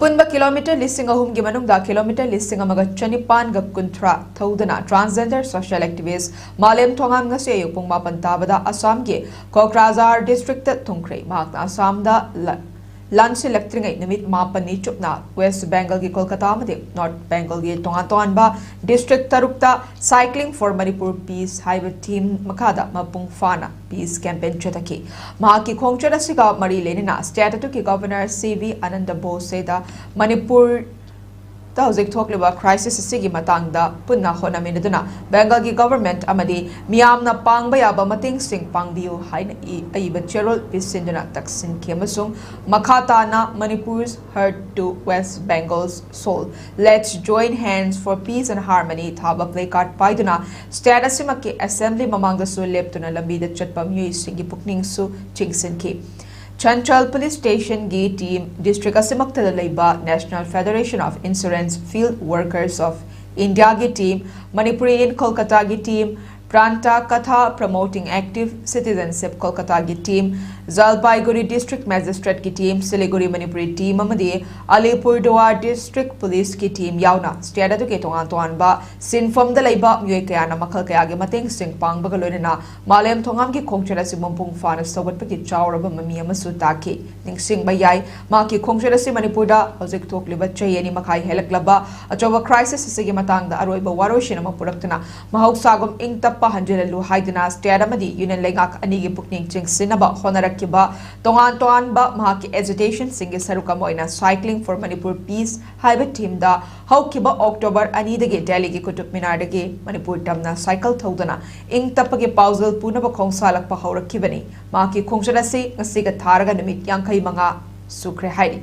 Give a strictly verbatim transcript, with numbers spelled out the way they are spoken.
ꯑꯄꯨꯟꯕ ꯀꯤꯂꯣꯃꯤꯇꯔ ꯂꯤꯁꯤꯡ ꯑꯍꯨꯝꯒꯤ ꯃꯅꯨꯡꯗ ꯀꯤꯂꯣꯃꯤꯇꯔ ꯂꯤꯁꯤꯡ ꯑꯃꯒ ꯆꯅꯤꯄꯥꯟꯒ ꯀꯨꯟꯊ꯭ꯔꯥ ꯊꯧꯗꯨꯅ transgender social activist ꯃꯥꯂꯦꯝ ꯊꯣꯉꯥꯝ ꯉꯁꯤ ꯑꯌꯨꯛ ꯄꯨꯡ ꯃꯥꯄꯟ ꯇꯥꯕꯗ ꯑꯁꯥꯝꯒꯤ ꯀꯣꯀ꯭ꯔꯥꯖꯥꯔ district ꯇ ꯊꯨꯡꯈ꯭ꯔꯦ꯫ ꯃꯍꯥꯛꯅ ꯑꯁꯥꯝꯗ ꯂ-, ꯂꯥꯟꯁꯤꯜꯂꯛꯇ꯭ꯔꯤꯉꯩ ꯅꯨꯃꯤꯠ ꯃꯥꯄꯟꯅꯤ ꯆꯨꯞꯅ West Bengal ꯒꯤ ꯀꯣꯜꯀꯇꯥ ꯑꯃꯗꯤ North Bengal ꯒꯤ ꯇꯣꯉꯥꯟ ꯇꯣꯉꯥꯟꯕ district ꯇꯔꯨꯛꯇ Cycling for Manipur Peace ꯍꯥꯏꯕ theme ꯃꯈꯥꯗ ꯃꯄꯨꯡ ꯐꯥꯅ peace campaign ꯆꯠꯊꯈꯤ꯫ ꯃꯍꯥꯛꯀꯤ ꯈꯣꯡꯆꯠ ꯑꯁꯤꯒ ꯃꯔꯤ ꯂꯩꯅꯅ state ꯑꯗꯨꯒꯤ Governor C V ꯑꯅꯟꯗ ꯕꯣꯁꯦꯗ ꯃꯅꯤꯄꯨꯔꯗ ꯍꯧꯖꯤꯛ ꯊꯣꯛꯂꯤꯕ crisis ꯑꯁꯤꯒꯤ ꯃꯇꯥꯡꯗ ꯄꯨꯟꯅ ꯍꯣꯠꯅꯃꯤꯟꯅꯗꯨꯅ Bengal ꯒꯤ government ꯑꯃꯗꯤ ꯃꯤꯌꯥꯝꯅ ꯄꯥꯡꯕ ꯌꯥꯕ ꯃꯇꯦꯡꯁꯤꯡ ꯄꯥꯡꯕꯤꯌꯨ ꯍꯥꯏꯅ ꯏ-, ꯑꯏꯕ ꯆꯦꯔꯣꯜ ꯄꯤꯁꯤꯟꯗꯨꯅ ꯇꯛꯁꯤꯟꯈꯤ ꯑꯃꯁꯨꯡ ꯃꯈꯥ ꯇꯥꯅ Manipur's Heart to West Bengal's Soul, Let's Join Hands for Peace and Harmony ꯊꯥꯕ placard ꯄꯥꯏꯗꯨꯅ state ꯑꯁꯤꯃꯛꯀꯤ assembly ꯃꯃꯥꯡꯗꯁꯨ ꯂꯦꯞꯇꯨꯅ ꯂꯝꯕꯤꯗ ꯆꯠꯄ ꯃꯤꯑꯣꯏꯁꯤꯡꯒꯤ ꯄꯨꯛꯅꯤꯡꯁꯨ ꯆꯤꯡꯁꯤꯟꯈꯤ꯫ ꯆꯥꯟꯆꯜ police station ꯒꯤ team, district ꯑꯁꯤꯃꯛꯇꯗ ꯂꯩꯕ National Federation of Insurance Field Workers of India ꯒꯤ team, Manipuri in Kolkata ꯒꯤ team, Pranta Katha Promoting Active Citizenship Kolkata ꯒꯤ team, Jalpaiguri District Magistrate ꯀꯤ team, Siliguri Manipuri team ꯑꯃꯗꯤ Alipurduar District Police ꯀꯤ team ꯌꯥꯎꯅ state ꯑꯗꯨꯒꯤ ꯇꯣꯉꯥꯟ ꯇꯣꯉꯥꯟꯕ ꯁꯤꯟꯐꯝꯗ ꯂꯩꯕ ꯃꯤꯑꯣꯏ ꯀꯌꯥꯅ ꯃꯈꯜ ꯀꯌꯥꯒꯤ ꯃꯇꯦꯡꯁꯤꯡ ꯄꯥꯡꯕꯒ ꯂꯣꯏꯅꯅ ꯃꯥꯂꯦꯝ ꯊꯣꯉꯥꯝꯒꯤ ꯈꯣꯡꯆꯠ ꯑꯁꯤ ꯃꯄꯨꯡ ꯐꯥꯅ ꯁꯧꯒꯠꯄꯒꯤ ꯆꯥꯎꯔꯕ ꯃꯃꯤ ꯑꯃꯁꯨ ꯇꯥꯈꯤ꯫ ꯅꯤꯡꯁꯤꯡꯕ ꯌꯥꯏ, ꯃꯍꯥꯛꯀꯤ ꯈꯣꯡꯆꯠ ꯑꯁꯤ ꯃꯅꯤꯄꯨꯔꯗ ꯍꯧꯖꯤꯛ ꯊꯣꯛꯂꯤꯕ ꯆꯍꯤ ꯑꯅꯤ ꯃꯈꯥꯏ ꯍꯦꯜꯂꯛꯂꯕ ꯑꯆꯧꯕ crisis ꯑꯁꯤꯒꯤ ꯃꯇꯥꯡꯗ ꯑꯔꯣꯏꯕ ꯋꯥꯔꯣꯏꯁꯤꯟ ꯑꯃ ꯄꯨꯔꯛꯇꯨꯅ ꯃꯍꯧꯁꯥꯒꯨꯝ ꯏꯪ ꯇꯞꯄ ꯍꯟꯖꯤꯜꯍꯜꯂꯨ ꯍꯥꯏꯗꯨꯅ state ꯑꯃꯗꯤ union ꯂꯩꯉꯥꯛ ꯑꯅꯤꯒꯤ ꯄꯨꯛꯅꯤꯡ ꯆꯤꯡꯁꯤꯟꯅꯕ ꯍꯣꯠꯅꯔꯛꯈꯤꯕ ꯇꯣꯉꯥꯟ ꯇꯣꯉꯥꯟꯕ ꯃꯍꯥꯛꯀꯤ agitation ꯁꯤꯡꯒꯤ ꯁꯔꯨꯛ ꯑꯃ ꯑꯣꯏꯅ Cycling for Manipur Peace ꯍꯥꯏꯕ theme ꯗ ꯍꯧꯈꯤꯕ October ꯑꯅꯤꯗꯒꯤ ꯗꯦꯜꯂꯤꯒꯤ ꯀꯨꯇꯨꯕ ꯃꯤꯅꯥꯔꯗꯒꯤ ꯃꯅꯤꯄꯨꯔ ꯇꯝꯅ cycle ꯊꯧꯗꯨꯅ ꯏꯪ ꯇꯞꯄꯒꯤ ꯄꯥꯎꯖꯦꯜ ꯄꯨꯅꯕ ꯈꯣꯡꯁꯥꯜꯂꯛꯄ ꯍꯧꯔꯛꯈꯤꯕꯅꯤ꯫ ꯃꯍꯥꯛꯀꯤ ꯈꯣꯡꯆꯠ ꯑꯁꯤ ꯉꯁꯤꯒ ꯊꯥꯔꯒ ꯅꯨꯃꯤꯠ ꯌꯥꯡꯈꯩ ꯃꯉꯥ ꯁꯨꯈ꯭ꯔꯦ ꯍꯥꯏꯔꯤ꯫